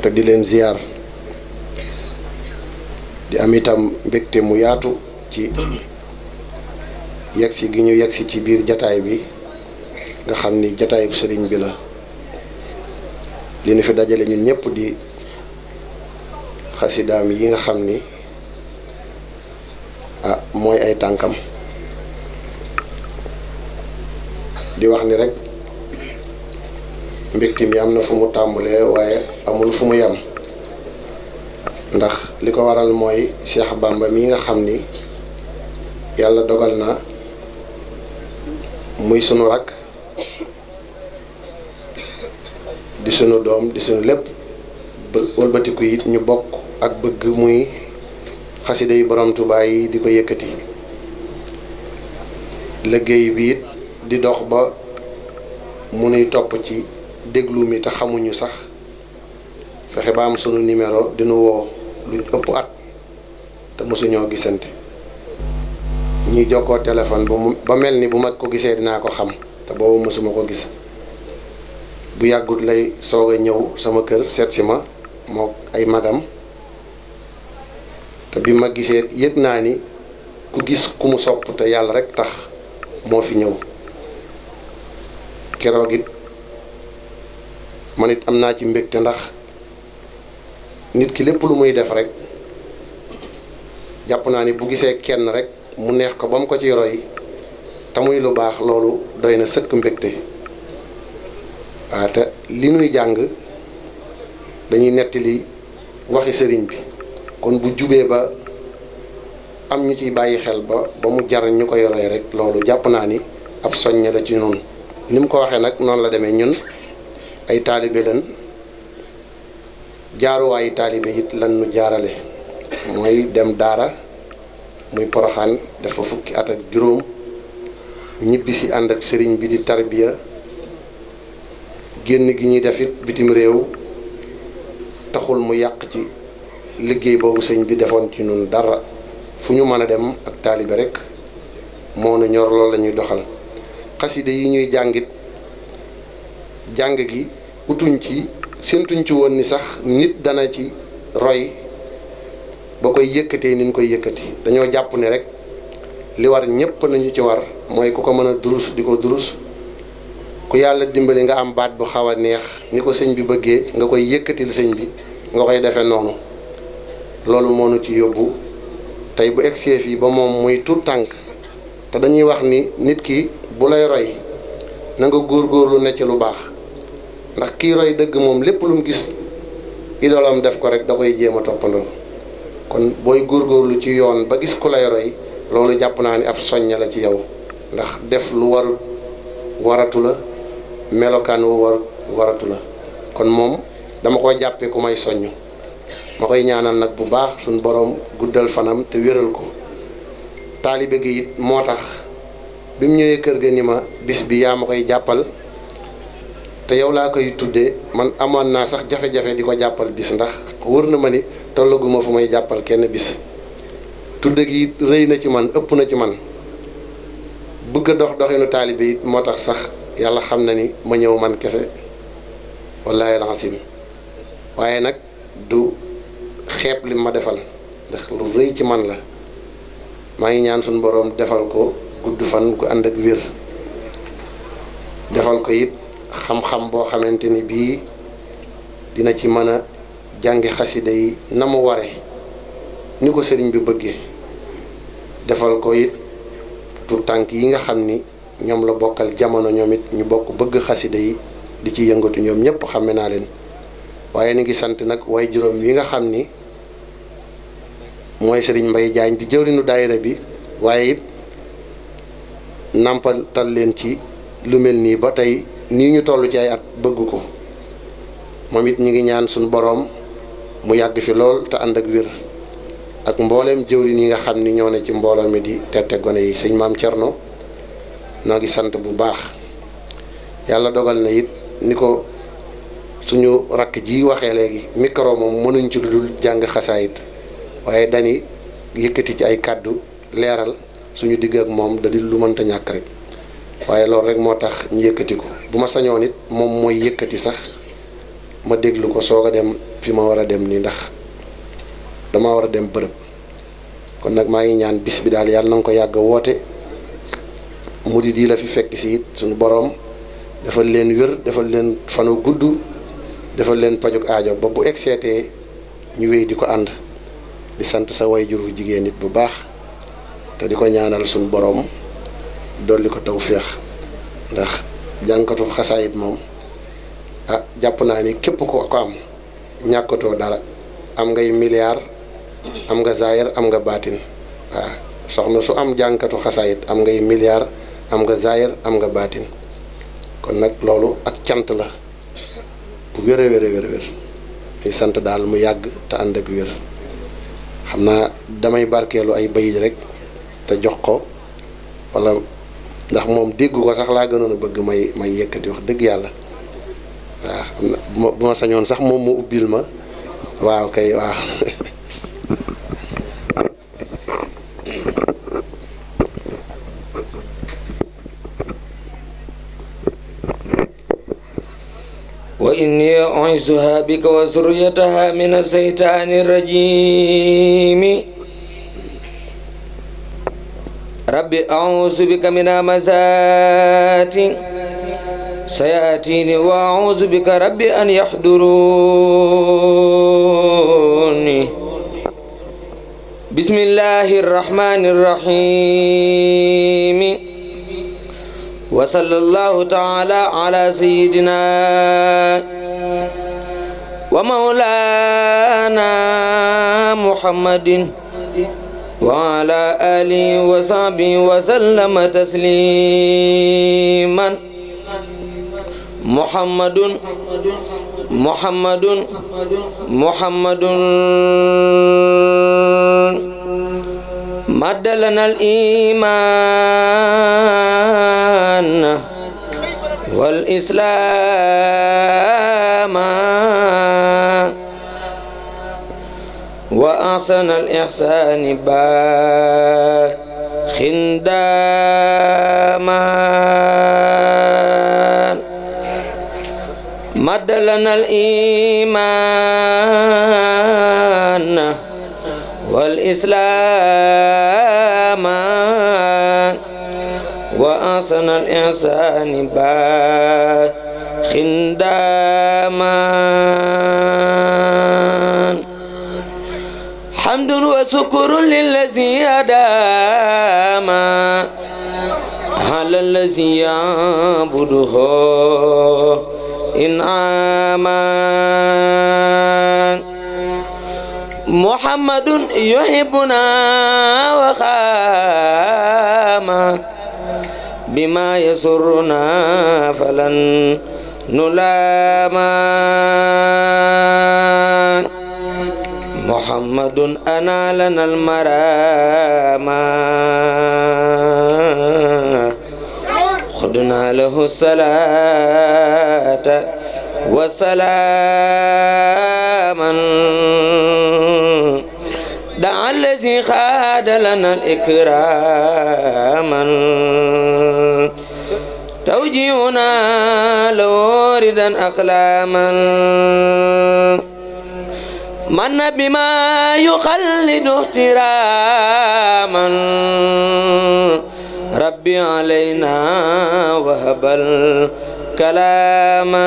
te di leen ziar di am itam mbégte mu yaatu ci yegsi gi ñu yegsi ci biir jataay bi nga xam ni jataayu sëriñ bi la li ñu fi dajale ñun ñëpp di xasidaam yi nga xam ni mooy ay tànkam di wax ni rek mbégte mi am na fu mu tàmbalee waaye amul fu mu yem ndax li ko waral mooy Cheikh Bamba mi nga xam ni yàlla dogal na muy sunu rakk di sunu doom di sunu lépp wëlbatiku it ñu bokk ak bëgg muy xasida yi borom Tuubaa yi di ko yëkkati liggéey bi it di dox ba mu nuy topp ci déglu mi te xamuñu sax fexe ba am sunu numéro dinu woo lu ëpp at te mosuñoo gisante ñuy jokkoo téléphone ba mel ni bu mag ko gisee dinaa ko xam te boobu mosuma ko gis bu yàggut lay soog a ñëw sama kër seet si ma moo ay magam te bi ma gisee yëg naa ni ku gis ku mu sopp te yàlla rek tax moo fi ñëw keroog it man it am naa ci mbégte ndax nit ki lépp lu muy def rek jàpp naa ni bu gisee kenn rek mu neex ko ba mu ko ci roy te muy lu baax loolu doy na sëkk mbégte waaw te li nuy jàng dañuy nettali waxi sëriñ bi kon bu jubee ba am ñu ciy bàyyi xel ba mu jar ñu koy roy rek loolu jàpp naa ni ab soññe la ci noonu ni mu ko waxee nag noonu la demee ñun ay taalibe lan jaaruwaayu taalibe it lan nu jaarale mooy dem daara muy Poroxaan def fa fukki at ak juróom ñibbi si ànd ak sëriñ bi di tarbiya génn gi ñuy def it bitim réew taxul mu yàq ci liggéey boobu sëñ bi defoon ci ñun dara fu ñu mën a dem ak taalibe rek moo nu ñor loolu la ñuy doxal xaside yi ñuy jàngit jàng gi utuñ ci séentuñ ci woon ni sax nit dana ci roy ba koy yëkkatee ni ñu koy yëkkati dañoo jàpp ni rek li war ñépp nañu ci war mooy ku ko mën a durus di ko durus ku yàlla dimbali nga am baat bu xaw a neex ni ko sëñ bi bëggee nga koy yëkkatil sëñ bi nga koy defee noonu loolu moo nu ci yóbbu tey bu egsee fii ba moom muy tout tànk te dañuy wax ni nit ki bu lay roy na nga góorgóorlu ne ci lu baax ndax kii roy dëgg moom lépp lu mu gis idolam def ko rek da koy jéem a toppandoo kon booy góorgóorlu ci yoon ba gis ku lay roy loolu jàpp naa ni ab soñña la ci yow ndax def lu waratu la melokaan wu waratu la kon moom dama ko jàppee ku may soññ ma koy ñaanal nag bu baax suñ borom guddal fanam te wéral ko taalibe gi it moo tax bi mu ñëwee kër ga ni ma bis bi yaa ma koy jàppal te yow laa koy tuddee man amoon naa sax jafe-jafe di ko jàppal bis ndax wër na ma ni tollaguma fu may jàppal kenn bis tudde gi rëy na ci man ëpp na ci man bëgg a dox doxinu taalibe it moo tax sax yàlla xam na ni ma ñëw man kese wallaahi alazim waaye nag du xeeb li ma defal ndax lu rëy ci man la maa ngi ñaan suñu boroom defal ko gudd fan gu ànd ak wér defal ko it xam-xam boo xamante ni bii dina ci mën a jàngi xasida yi na mu ware ni ko sëriñ bi bëggee defal ko it tout tànk yi nga xam ni ñoom la bokkal jamono ñoom it ñu bokk bëgg xasida yi di ci yëngatu ñoom ñëpp xame naa leen waaye ni ngi sant nag way juróom yi nga xam ni mooy sëriñ Mbay Jaañ di jëwriñu daayira bi waaye it nàmpatal leen ci lu mel nii ba tey nii ñu toll ci ay at bëgg ko moom it ñu ngi ñaan suñu boroom mu yàgg fi lool te ànd ak wér ak mbooleem jëwriñ yi nga xam ni ñoo ne ci mbooloo mi di tette gone yi sëñ maam Cerno noo ngi sant bu baax yàlla dogal na it ni ko suñu rakk ji waxee léegi micro moom mënuñ ci lu dul jàng xasaayit waaye dañuy yëkkati ci ay kàddu leeral suñu digg ak moom da di lu mënta ñàkk rek waaye loolu rek moo tax ñu yëkkati ko bu ma sañoon it moom mooy yëkkati sax ma déglu ko soog a dem fi ma war a dem nii ndax dama war a dem bërëb kon nag maa ngi ñaan bis bi daal yàlla na nga ko yàgg a woote murid yi la fi fekk si it suñu boroom defal leen wér defal leen fanu gudd defal leen pajuk aajo ba bu egseetee ñu wéy di ko ànd di sant sa wayjur wu jigéen nit bu baax te di ko ñaanal suñu boroom dolli ko tawféex ndax jànkatu xasaayit moom ah jàpp naa ni képp ko am ñàkkatoo dara am ngay milliard am nga zaayir am nga baatin waaw soxna su am jànkatu xasaayit am ngay milliard am nga zaayir am nga baatin kon nag loolu ak cant la bu wér a wér a wér wér ñuy sant daal mu yàgg te ànd ak wér xam naa damay barkeelu ay bayit rek te jox ko wala ndax moom dégg ko sax laa gënoon a bëgg may yëkkati wax dëgg yàlla waaw bu ma sañoon sax moom mu ubbil ma waaw kay waaw wa inni u'iizuha bika wa zurriyataha mina shaytaani rajiim rabbi a'uuzu bika min hamazaati sayaatini wa a'uuzu bika rabbi an yahduruuni bismillahi rahmaani rahiim wa sallallahu ta'ala ala sayyidina wa mawlana muhammadin wa ala alihi wa sahbihi wa sallama tasliman muhammadun maddalana al-iman wal islam wa ahsana al-ihsan khindama maddalana al-iman wal islam wa ahsana al-ihsan khindama hamdun wa shukrun lillazi hadama ala allazi ya'buduhu in'ama muhammadun yuhibbuna wa khama bima yasurruna falan nulama muhammadun analana almarama khudna lahu salata wa salaman da'a allazi khada lana ikraman توجيهنا لوردا أقلاما من بما يخلد احتراما ربي علينا وهب الكلاما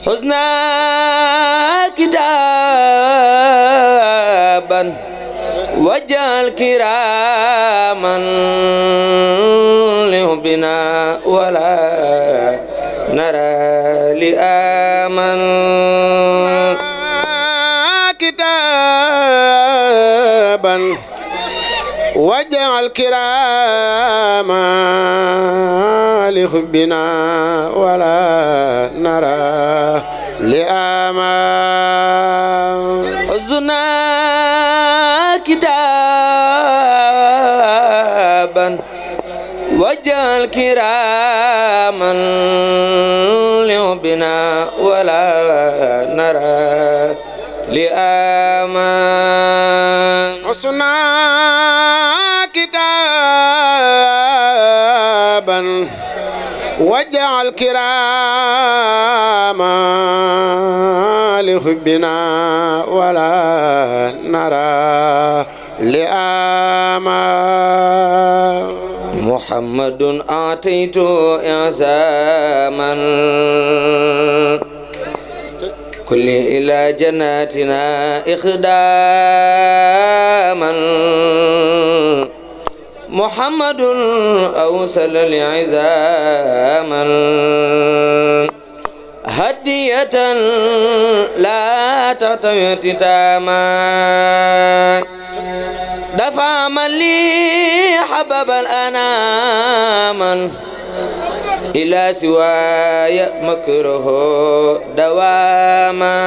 حزنا كتابا وجعل كراما لحبنا ولا نرى لآمن كتابا وجعل كراما لحبنا ولا نرى لآمن حزنا كتابا وجعل كراما لحبنا ولا نرى لآمان حسنا كتابا وجعل كراما لحبنا ولا نرى لآما محمد أعطيت إعزاما كل إلى جناتنا إخداما محمد أوصل لعزاما هدية لا تعتوي تتاما دفع من لي حبب الأنام إلى سواي مكره دواما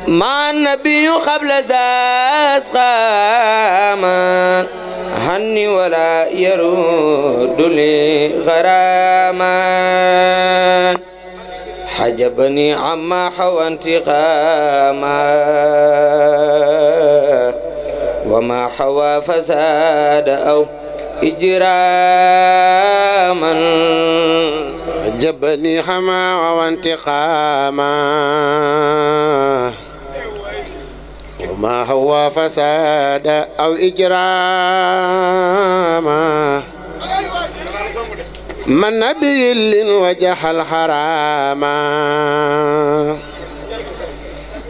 مع النبي قبل ذا أسقاما هني ولا يرد لي غراما حجبني عما حوى انتقاما وما حوى فساد أو إجراما حجبني حما وانتقاما وما هو فساد أو إجراما من نبي وجح الحراما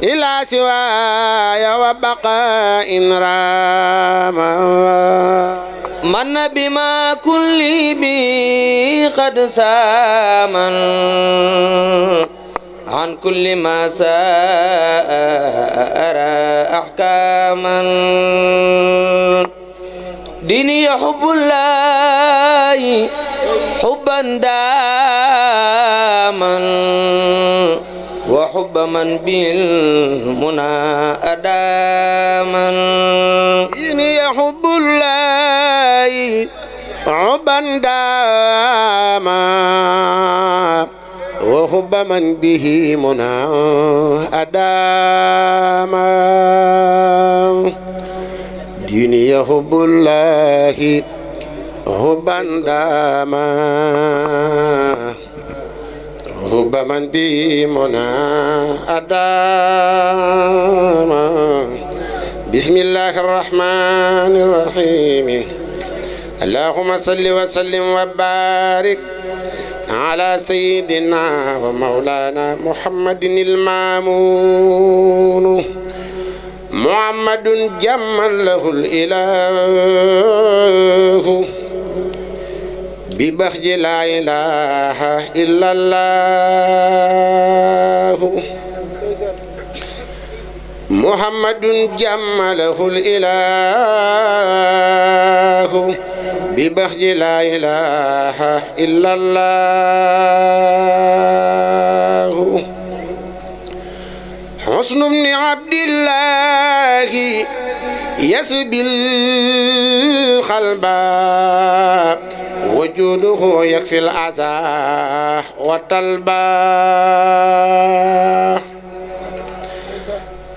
إلى سواي وبقاء راما من بما كل بي قد سامن عن كل ما ساء أرى أحكاما ديني حب الله حبا داما وحب من بالمنى أداما ديني حب الله حبا داما وحب من به منى أداما ديني حب الله حبا داما حب من به منى أداما بسم الله الرحمن الرحيم اللهم صل وسلم وبارك على سيدنا ومولانا محمد المامون محمد جمل له الإله ببخج لا إله إلا الله محمد جمله الإله ببخج لا إله إلا الله حسن بن عبد الله يسبي القلب وجوده يكفي الأذى والطلبة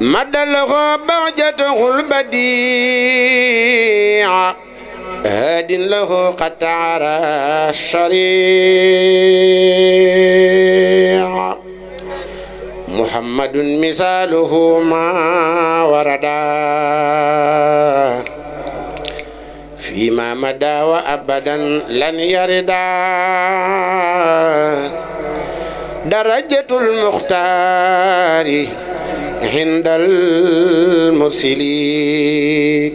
مد له بهجته البديع هاد له قد تعرى الشريع محمد مثاله ما وردا فيما مدى وأبدا لن يردا درجة المختار عند المرسلين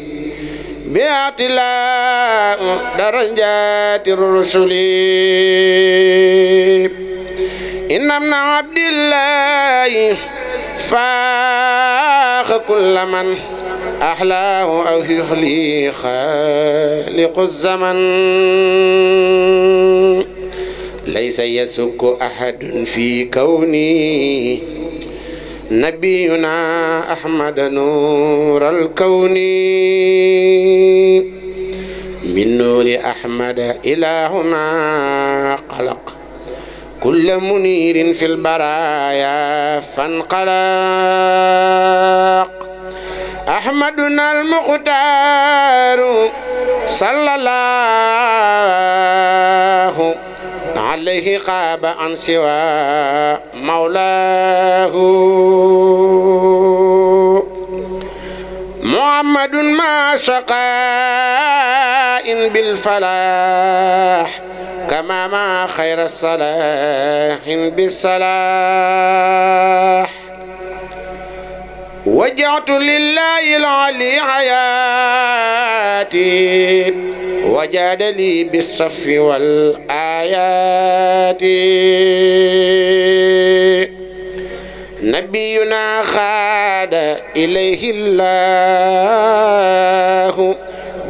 باعتلاء درجات الرسل إن ابن عبد الله فاخ كل من أحلاه أو يخلي خالق الزمن ليس يسك أحد في كوني نبينا أحمد نور الكون من نور أحمد إلهنا خلق كل منير في البرايا فانقلق أحمدنا المختار صلى الله عليه قاب عن سوى مولاه محمد ما شقاء بالفلاح كما ما خير الصلاح بالصلاح وجعت لله العلي حياتي وجاد لي بالصف والآيات نبينا خاد إليه الله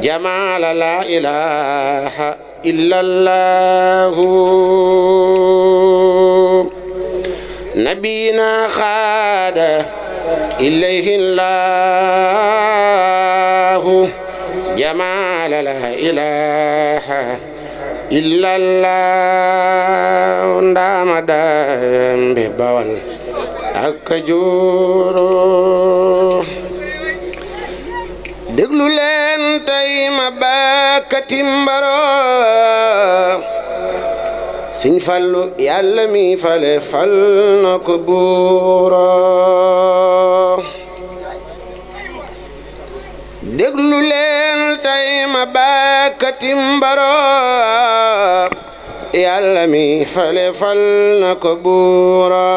جمال لا إله إلا الله نبينا خاد إليه الله جمال لا إله إلا الله ndama dambe bawal ak Kajoor déglu leen tey ma bakkati mbaro Sëñ Fallu Yàlla mi fale fal na ko buuro déglu leen tey ma bakkati mbaro Yàlla mi fale fal na ko buuro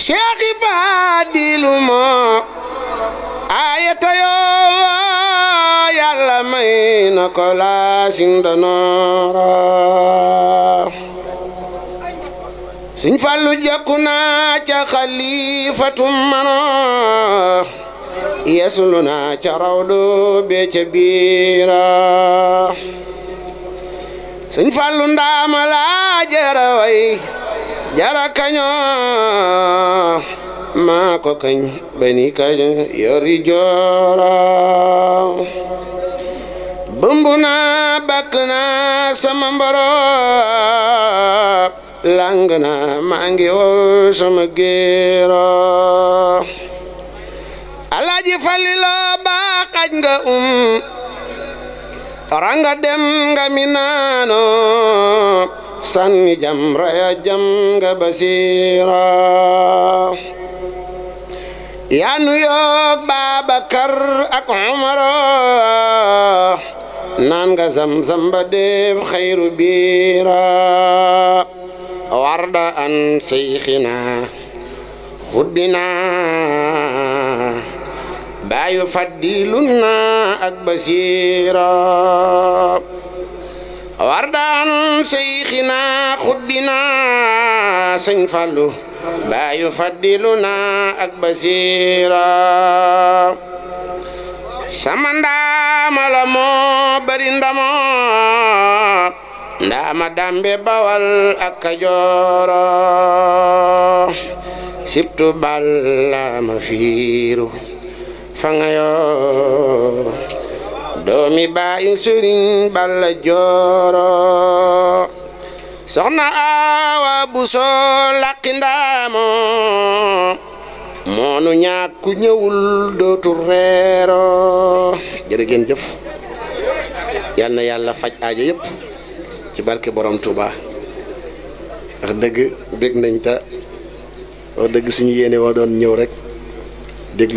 Cheikh Fadilu moo ayata yoo Yàlla may na ko laasin donoora Sëñ Fallu jekku na ca xalifatu mano yesulu na ca rawdu be ca biira Sëñ Fallu ndaama la jara way jara kaño maa ko kañ bani kañ yori joora bëmb na bakk na sama mboro lang na maa ngi woo sama géero Alaaji Falilo ba xaj nga ranga dem nga mi naano sanni jamra ya jam nga basira yanu yoog Babakar ak Umaro naan nga zamzam ba def xayru biira warda an seyxina xuddina baayu faddiluna ak basira wardan seyxina xuddina Sëñ Fallu baayu faddiluna ak basira sama ndaama la moo bari ndamo ndaama dambe bawal ak Kajooro sibtu balla ma fiiru fangayo doomi baayu Sëriñ Balla Jooro soxna Awa Buso laqi ndaamo moonu ñàkku ñëwul dootu reero jërë ngeen jëf yal na Yàlla faj aajo yëpp ci barke borom Touba wax dëgg bég nañ ta wax dëgg suñu yéene woo doon ñëw rek déglu